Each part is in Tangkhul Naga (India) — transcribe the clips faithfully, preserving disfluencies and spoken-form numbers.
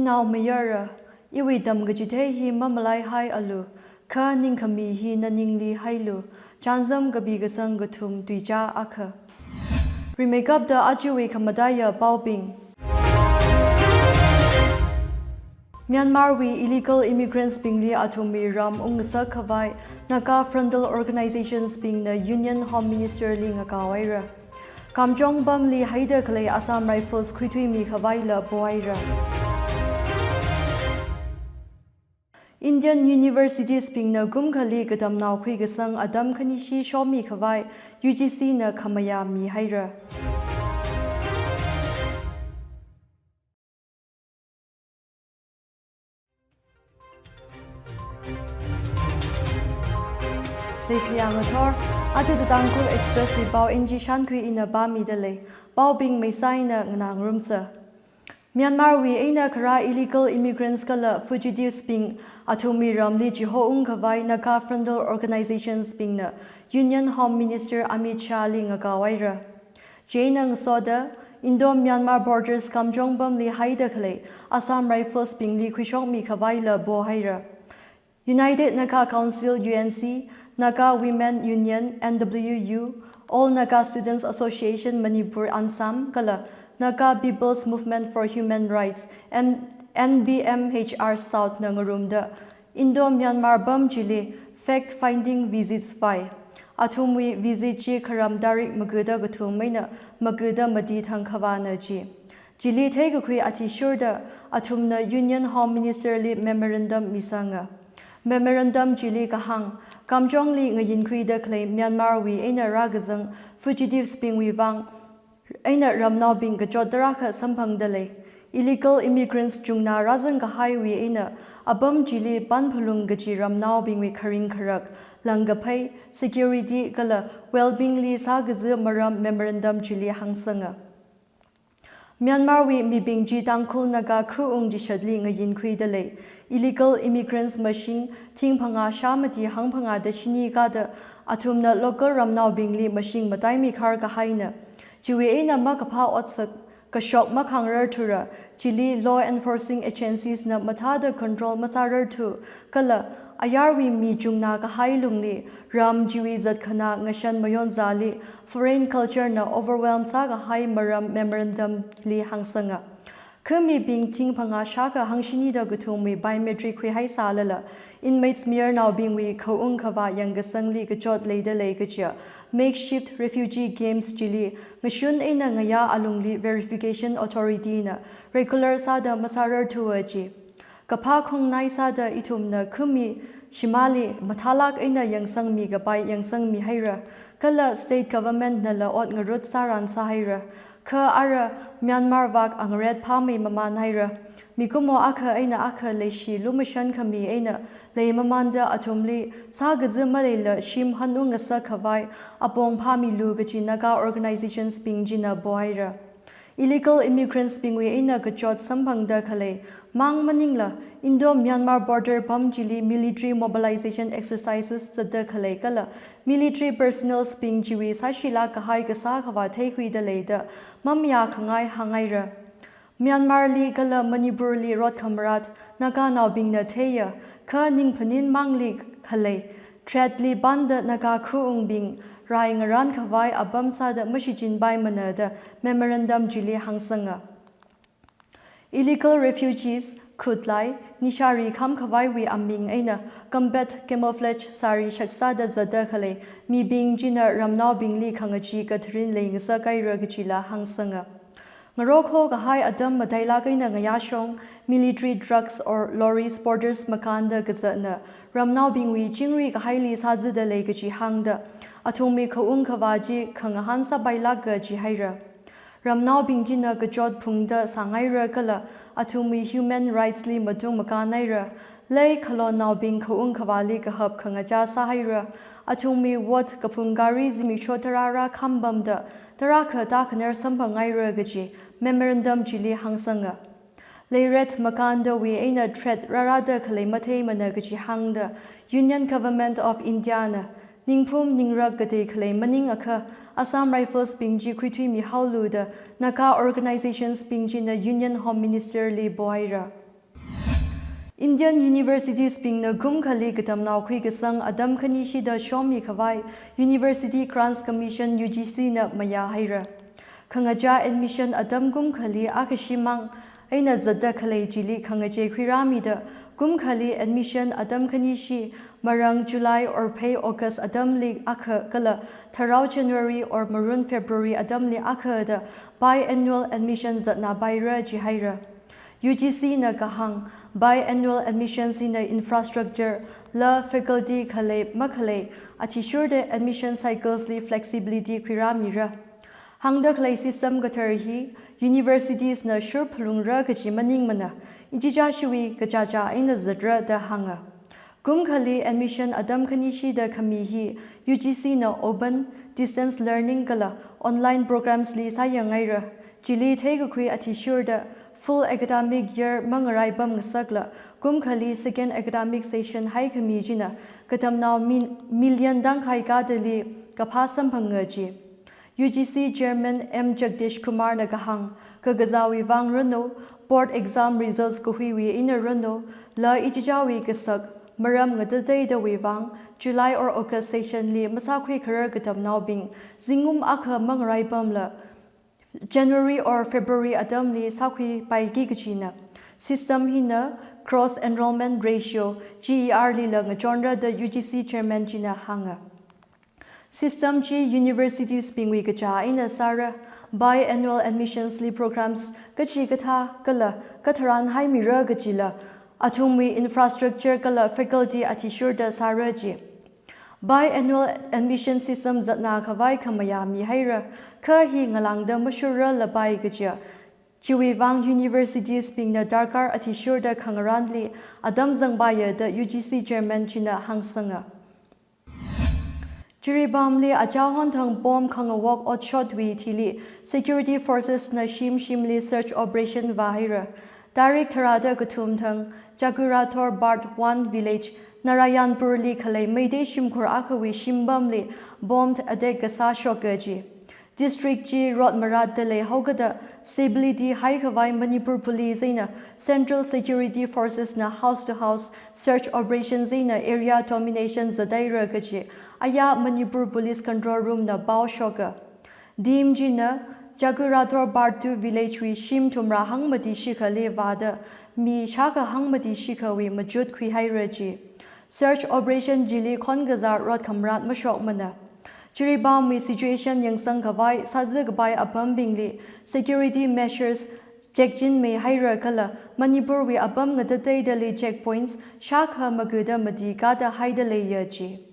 Naomayara, iwui tamkachithei hi mamalaihaialu, kha ningkhami hi naningli hailu, chānjam kapi kasang kathum tuichā akha. Rimeikapta ajawui khamataiya paobing. Myanmarwui illegal immigrants bingli athumwui ram ungngasak khavai Naga frontal organizations bingna Union Home Minister li ngakaohaira. Kamjong pamli haida khalei Assam Rifles khuithuimi khavaila pohaira. Indian universities bingna kumkhali katamnao khuikasang atam khanishi shomi khavai U G C na khamayā mihaira. Leikhayā ngathor, aja The Tangkhul Express wui pao N G Shankhui ina pāmida lei, paobing meisaina nganā ngarumsa. Myanmarwui eina kharā illegal immigrants kala fugitives bing athumwui ramli chihoung khavai Naga frontal organizations bingna Union Home Minister Amit Shah li ngakaohaira. Chieina ngasoda, Indo-Myanmar Borders Kamjong pamli haida khalei Assam Rifles bingli khuishokmi khavaila pohaira. United Naga Council, U N C, Naga Women Union, N W U, All Naga Students Association Manipur, ANSAM, kala Naga People's Movement for Human Rights, N-, N B M H R South na ngarumda Indo-Myanmar pam chili fact-finding visits vāi. Athumwui visit chi kharam tarik magada kathum eina magada mati thang khavāna ji. Chili theikakhui athishurda athumna Union Home Minister li memorandum misanga. Memorandum chili kahāng, Kamjongli ngayinkhuida khalei Myanmarwui eina rākazang fugitives bingwui vang eina ramnaobing kachot tarākha samphangda lei. Illegal immigrants chungna rāzang kahaiwui eina apam chili panphalung kaji ramnaobingwui kharing kharak, langkaphei, security kala well-being li sākaza maram memorandum chili hāngsanga. Myanmarwui mibing chi Tangkhul Naga khaung chishatli ngayinkhuida lei. Illegal immigrants mashing thing phangā shā mati hangphangāda shini kāda athumna local ramnaobingli mashing mataimikhar kahaina. Chiwui eina makaphā otsak kashok makhangrarthura, chili law enforcing agencies na mathāda control masārarthu, kala ayarwui mi chungna kahai lungli, ram chiwui zatkhanā ngashan mayonzāli, foreign culture na overwhelm sākahai maram memorandum li hāngsanga. Khamibing thing phangā shākha hangshinida kathumwui biometric khuihaisālala, inmates mayarnaobingwui khaung khavā yangkasangli kachot leida lei kajiya makeshift refugee camps chili ngashun eina ngayā alungli verification authority na regular sāda masārarthuwa ji. Kaphā khongnai sāda ithumna khami shimāli mathālāk eina yangsangmi kapai yangsangmihaira, kala state government nala ot ngarut sāran sāhaira. Kha ara Myanmar vak angaret phāmei mamānhaira. Mikumo akha eina akha leishi lumashan khami eina leimamānda athumli sākaza maleila shim hanung ngasak khavai apong phāmilu kaji Naga organizations bing china pohaira. Illegal immigrants bingwui eina kachot samphangda khalei mang maningla Indo-Myanmar border pam chili military mobilization exercises zatda khalei kala military personnels bing chiwui sāshilāk kahai kasā khavā theikhuida leida mamayā khangai hānghaira. Myanmarli kala Manipurli rot khamarat Naganaobingna theiya, kha ningphanin mangli khalei threat li panda Naga khaungbing rai ngaran khavai apam sāda mashichinpaimana da memorandum chili hāngsanga. Illegal refugees, khutlai, nishari kham khavaiwui aming eina combat camouflage sari shaksāda zatda khalei mibing china ramnaobingli khangachee katharin leingasakhaira kajila hāngsanga. Ngarokho kahai atam matailāk eina ngayāshong military trucks or lorries borders makānda kazatna ramnaobingwui chingri kahaili sāzada lei kaji hāngda, athumwui khaung khavā chi khangahān sāpailāka jihaira. Ramnaobing china kachot phungda sāngaira kala athumwui human rights li matung makānhaira. Lei khalonnaobing khaung khavāli kahap khangachā sāhaira. Athumwui vote kaphung gari zimiksho tarāra khampamda tarākha tākhanar samphangngaira kaji memorandum chili hāngsanga. Leiret makāndawui eina threat rārada khalei matheimana kaji hāngda Union Government of India na ningphum ningrak katei khalei maningakha Assam Rifles bing chi khuithuimihaolu da Naga organizations bing china Union Home Minister li pohaira. Indian universitiesbingna kum akhali katamnao khuikasang atam khanishi da shomi khavai University Grants Commission, U G C na mayā haira. Khangachā admission atam kum akhali akhashi mang eina zatda khalei chili khangachei khuirāmida kum akhali admission atam khanishi marāng July or phei August atamli akha kala tharao January or maroon February atamli akha da biannual admission zatna paira jihaira. U G C na kahāng biannual admissions hina infrastructure la faculty khalei makhalei athishurda admission cycles li flexibility khuirāmira. Hāngda khalei system kathar hi universities na shurphalungra kaji maningmana, ichichā shiwui kachāchā eina zatra da hānga. Kum akhali admission atam khanishi da khami hi U G C na open, distance learning kala online programs li sāyang haira. Chili theikakhui athishurda full academic year mangarai pamngasakla kum akhali second academic session haikhami china katamnao min-, million tangkhai kadali kaphā samphanga ji. U G C Chairman M Jagdish Kumar na kahāng, kakazāwui vang ranu, board exam results kahuiwui eina ranu, la ichichāwui kasak maram ngatateidawui vang July or August session li masākhui kharar katamnaobing zingkum akha mangarai pamla January or February atamli sākhuipaiki kajina. System hina cross enrollment ratio, G E R lila ngachonra da U G C Chairman china hānga. System chi universitiesbingwui kachā eina sāra, biannual admissions li programs kachikathā kala katharan haimira kajila athumwui infrastructure kala faculty athishurda sāra ji. Biannual admission system zatna khavai khamayā mihaira, kha hi ngalāngda mashurralapai kajiya. Chiwui vang universitiesbingna darkar athishurda khangarānli atam zangpaiya da U G C Chairman china hāngsanga. Jiribamli achahon thang bomb khangawok otshotwui thili security forces na shim shimli search operation vāhaira. Tarik tharāda kathum thang Chakurathor Part one village, Narayanpur li khalei Meitei shimkhur akhawui shimpamli bomb attack kasā shoka ji. District chi rot maratda leihaokada stability haikhavai Manipur Police eina Central Security Forces na house to house search operation eina area domination zathaira kaji aya Manipur Police Control Room na pao shoka. Team china Chakurathor Part two village wui shim thumrā hangmati shikhali vāda mi shākha hangmati shikhawui machut khuihaira ji. Search operation chili khonkazā rot khamarat mashokmana. Jiribamwui situation yangsang khavai sāzi kapai apambingli security measures check chinmei haira kala Manipurwui apam ngatateidali checkpoints shākha makuda mati kada haida leiya ji.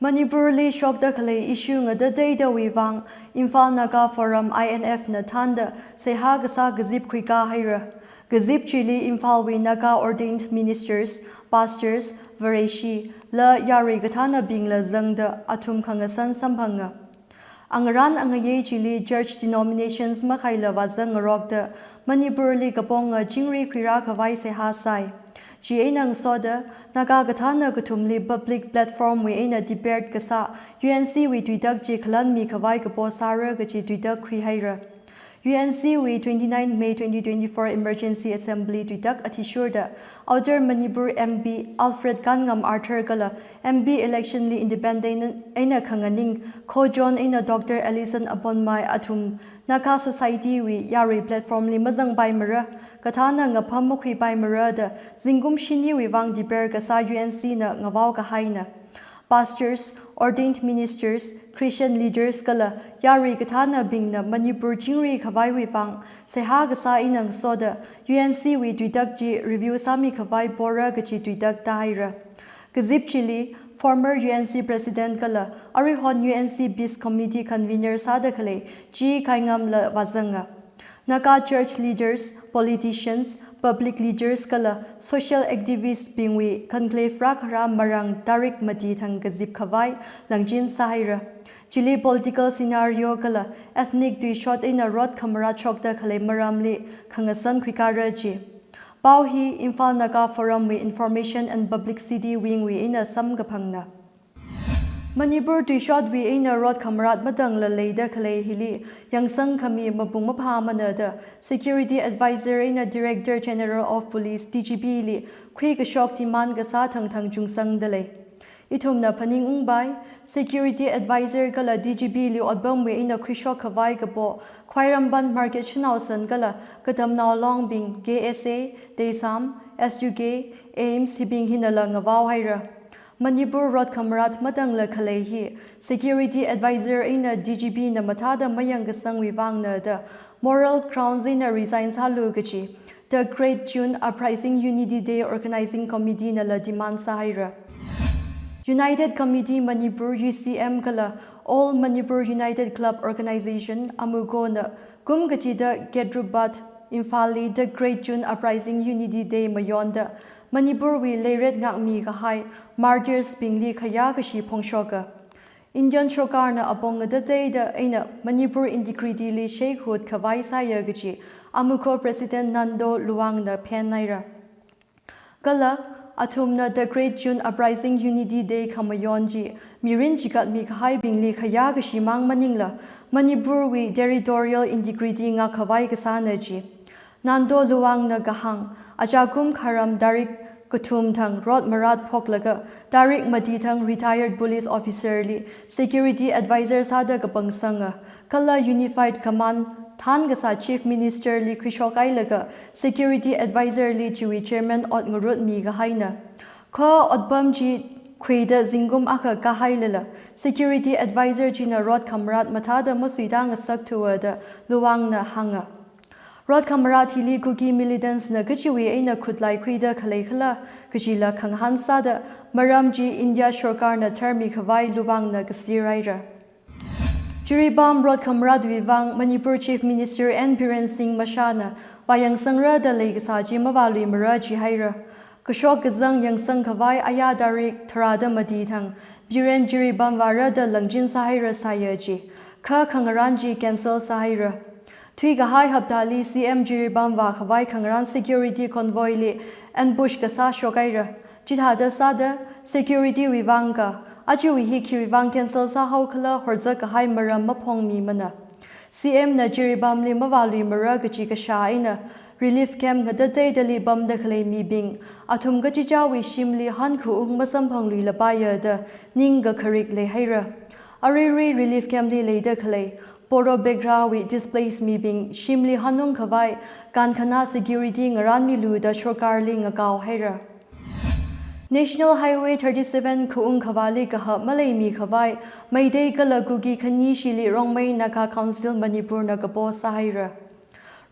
Manipurli shokda khalei issue ngatateidawui vang Imphal Naga Forum, I N F na thānda seihā kasā kazip khuikā haira. Kazip chili Imphalwui Naga ordained ministers, pastors, vareshi, la yarui kathānabingla zangda athum khangasan samphanga. Angarān angayei chili church denominations makhaila vāzang ngarokda Manipurli kaponga chingri khuirā khavai seihā sai. Chieina ngasoda Naga kathāna kathumli public platform wui eina debate kasā U N C wui tuitak chi khalanmi khavai kapo sāra kaji tuitak khuihaira. U N C wui twenty-nine May twenty twenty-four Emergency Assembly tuitak athishurda Outer Manipur M P Alfred Kanngam Arthur kala M P election li independent eina khanganing Kho John eina Doctor Ellison Abonmai athum Naga Society wui yarui platform li mazangpaimara, kathāna ngapham makhuipaimara da zingkum shiniwui vang debate kasā U N C na ngavao kahaina. Pastors, ordained ministers, Christian leaders kala yarui kathānabingna Manipur chingri khavaiwui vang seihā kasā eina ngasoda U N C wui tuitak chi review sāmi khavai pora kaji tuitak tāhaira. Kazip chili former U N C President kala aruihon U N C Peace Committee Convener sāda khalei G Kanngam la vāzanga. Naga church leaders, politicians, public leaders kala social activists bingwui conclave rākharā marāng tarik mati thang kazip khavai langchin sāhaira. Chili political scenario kala ethnic tuishot eina rot khamarat shokda khalei maramli khangasan khuikara ji. Pao hi Imphal Naga Forum wui Information and Publicity Wing wui eina samkaphangna. Manipur tuishotwui eina rot khamarat matangla leida khalei hili yangsang khami mapung maphāmana da Security Advisor eina Director General of Police, D G P li khuikashok demand kasā thangthang chungsangda lei. Ithumna phaningungpai, Security Advisor kala D G P li otpamwui eina khuishok khavai kapo Khwairamband Market Shanao San kala Katamnao Longbing, K S A, Teisam, S U K, AIIMS hibing hinala ngavao haira. Manipur rot khamarat matangla khalei hi Security Advisor eina D G P na mathāda mayangkasangwui vangna da moral grounds eina resign sālu kaji The Great June Uprising Unity Day Organizing Committee nala demand sāhaira. United Committee Manipur, U C M kala All Manipur United Club Organization, AMUCO na kum kachida Gedrubad, Imphal li The Great June Uprising Unity Day mayonda Manipur wui leiret ngakmi kahai martyrs bingli khayā kashi phongshoka. Indian sorkarna apong ngatateida eina Manipur integrity li sheikhut khavai sāya kaji AMUCO President Nando Luwang na phenhaira. Kala, athumna The Great June Uprising Unity Day khamayon chi mirin chigatmi kahaibingli khayā kashimang maningla Manipur wui territorial integrity ngak khavai kasāna ji. Nando Luwang na kahāng, achakum kharam tarik kathum thang rot marat phoklaga tarik mati thang retired police officer li security advisor sāda kapangsanga, kala Unified Command thānkasā Chief Minister li khuishok hailaga security advisor li chiwui chairman ot ngarutmi kahaina. Kha otpam chi khuida zingkum akha kahailala security advisor china rot khamarat mathāda masuida ngasakthuwa da Luwang na hānga. Rot khamarat hili Kuki militants na kachiwui eina khutlai khuida khalei khala kajila khangahān sāda maram chi India sorkarna tharmi khavai Luwang na kasir haira. Jiribam rot khamaratwui vang Manipur Chief Minister N Biren Singh mashāna vāyangsangra da leikasā chi mavāluimara jihaira. Kashok kazang yangsang khavai aya tarik tharāda mati thang Biren Jiribam vāra da langchin sāhaira sāya ji. Kha khangarān chi cancel sāhaira. Thuikahai haptali C M Jiribam vākhavai khangarān security convoy li ambush kasā shokhaira. Chithāda sāda security wui vang ka, achiwui hi khiwui vang cancel sāhao khala horzak kahai maram maphongmimana. C M na Jiribam li mavāluimara kaji kashā eina relief camp ngatateidali pamda khalei mibing athum kachichāwui shimli hankhaung masamphangluilapaiya da ning kakharik leihaira. Aruirui relief camp li leida khalei Poro Bekra wui displaced mibing shimli hanung khavai kankhana security ngarānmilu da sorkarli ngakao haira. National Highway thirty-seven khaung khavāli kahap maleimi khavai Meitei kala Kuki khanishili Rongmei Naga Council Manipur na kapo sāhaira.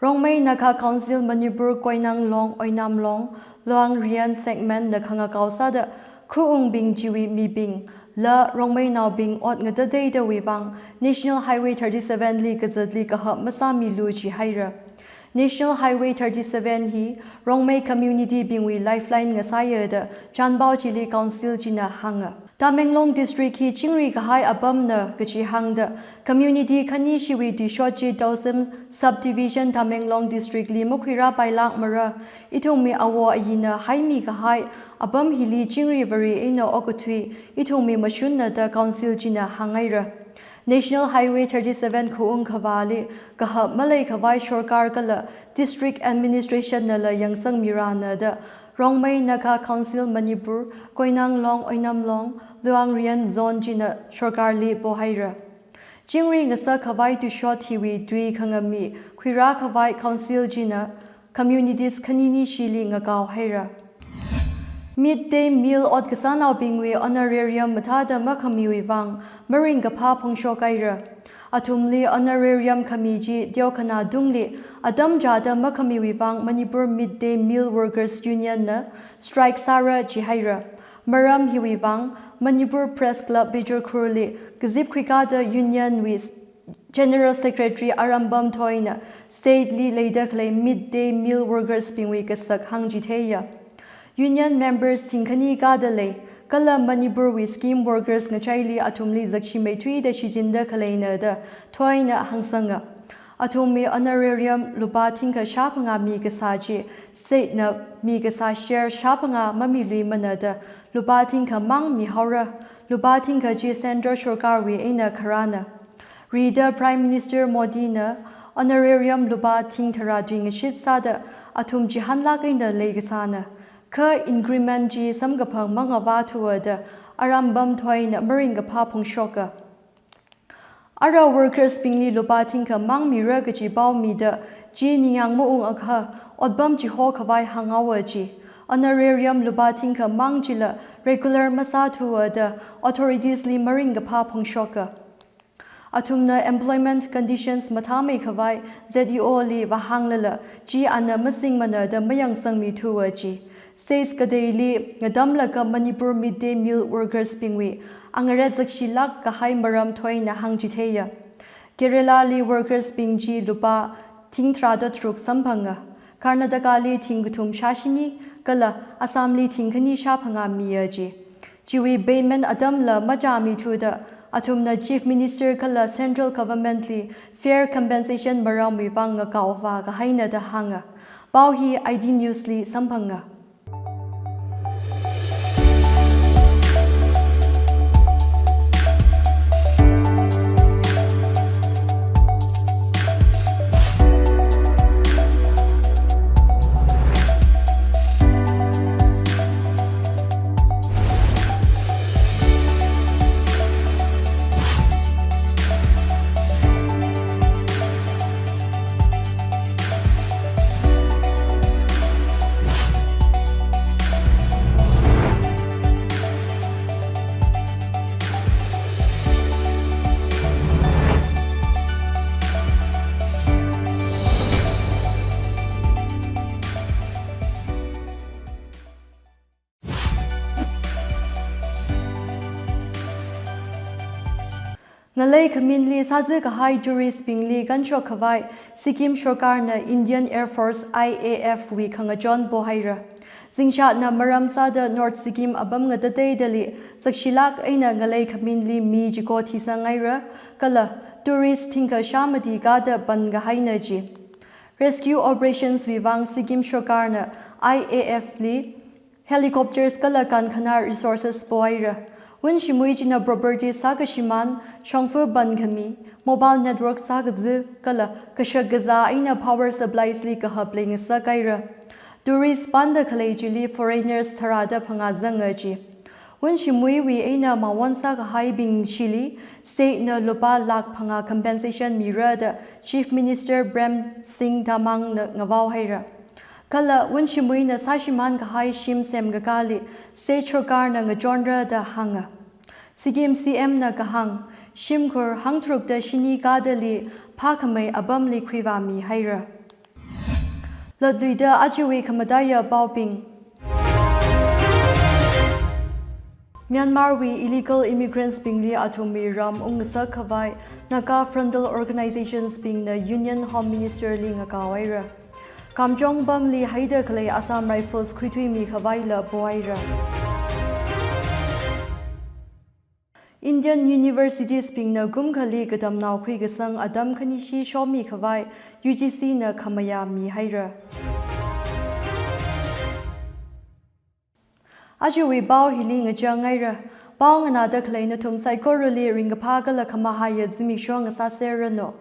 Rongmei Naga Council Manipur Koinang Long, Oinam Long, Luang Rian segment na khangakao sāda khaungbing chiwui mibing la Rongmeinaobing ot ngatateidawui vang National Highway thirty-seven li kazatli kahap masāmilu jihaira. National Highway thirty-seven hi Rongmei community bingwui lifeline ngasāya da chanpao chili council china hānga. Tamenglong district hi chingri kahai apamna kaji hāngda community khanishiwui tuishot chi Dousum subdivision Tamenglong district li makhuirāpailākmara. Ithumwui awo ayina haimi kahai apam hili chingri vāri eina okathui ithumwui mashunnada council china hānghaira. National Highway thirty-seven khaung khavāli kahap malei khavai sorkar kala district administration nala yangsangmirana da Rongmei Naga Council Manipur, Koinang Long, Oinam Long, Luang Rian zone china sorkarli pohaira. Chingri ngasak khavai tuishot hiwui tui khangami khuirā khavai council china communities khaninishili ngakao haira. Midday meal ot kasānaobingwui honorarium mathāda makhamiwui vang maringkaphā phongshok haira. Athumli honorarium khami chi teokhanā tungli atam chāda makhamiwui vang Manipur Midday Meal Workers Union na strike sāra jihaira. Maram hiwui vang Manipur Press Club Bejurkhurli kazip khuikāda union wui General Secretary Arambam Thoina state li leida khalei midday meal workers bingwui kasak hāngchitheiya. Union members thingkhani kāda lei, Kala Manipurwui scheme workers ngachaili athumli zakshi meithuida shichinda khaleina da thoina hāngsanga. Athumwui honorarium lupā thingkha shāphangā mikasā chi state na mikasā share shāphangā mamiluimana da lupā thingkha māng mihaora. Lupā thingkha chi central sorkarwui eina kharāna. Rida Prime Minister Modi na honorarium lupā thing tharā tui ngashit sāda athum chihānlāk eina leikasāna. Kha increment chi samkaphang mangavāthuwa da arāmpam thoina maringkaphā phongshoka. Ara workers bingli lupā thingkha māng mira kaji pao mida chi ningyāng maungakha otpam chihokhavai hānghaowa ji. Honorarium lupā thingkha māng chila regular masāthuwa da authorities li maringkaphā phongshoka. Athumna employment conditions mathāmeikhavai Z E O li vāhānglala chi ana masingmana da mayangsangmithuwa ji. States kateili ngatamlaga Manipur midday meal workers bingwui angaret zakshilāk kahai maram thoina hāngchitheiya. Kerala li workers bing chi lupā thing tharāda tharuk samphanga. Karnataka li thing kathum shāshini kala Assam li thing khani shāphangā miya ji. Chiwui payment atamla machāmithuda athumna Chief Minister kala Central Government li fair compensation maramwui vang ngakaovā kahaina da hānga. Pao hi I D News li samphanga. Ngalei khaminli sāzakahai tourist bingli kanshok khavai Sikkim sorkarna Indian Air Force I A F wui khangachon pohaira. Zingshatna maram sāda North Sikkim apam ngatateidali zakshilāk eina ngalei khaminli mi chiko thisangaira, kala tourist thingkha shāmati kāda pan kahaina ji. Rescue operations wui vang Sikkim sorkarna I A F li helicopters kala kankhana resources pohaira. Wunshimui china property sākashimān, shongfa pankhami, mobile network sākazi, kala kashak kazā eina power supplies li kahap leingasakhaira. Tourist panda khalei chili foreigners tharāda phangā zanga ji. Wunshimuiwui eina mawon sākahaibing chili state na lupā lakh phangā compensation mira da Chief Minister Prem Singh Tamang na ngavaohaira. Kala wunshimuina sāshimān kahai shim semkakāli state sorkarna ngachonra da hānga. Sikkim C M na kahāng, shimkhur hangtharukda shini kādali phākhamei apamli khuivāmihaira. Lotluida ajawui khamataiya paobing. Myanmarwui illegal immigrants bingli athumwui ram ungngasak khavai Naga frontal organizations bingna Union Home Minister li ngakaohaira. Kamjong pamli haida khalei Assam Rifles khuithuimi khavaila pohaira. Indian universities bingna kumkhali katamnao khuikasang atam khanishi shomi khavai U G C na khamayā mihaira. Ajawui pao hili ngachāngaira. Pao nganāda khalei nathum saikorali ringkaphā kala khamahaiya zimiksho ngasāserranu.